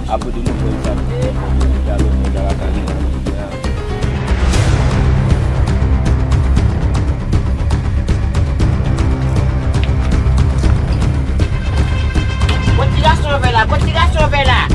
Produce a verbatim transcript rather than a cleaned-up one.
Apre de nouvèl sa nou te fè, bon, nou te ale nan lakay li. Kot ti gason an fè la? Kot ti gason an fè la?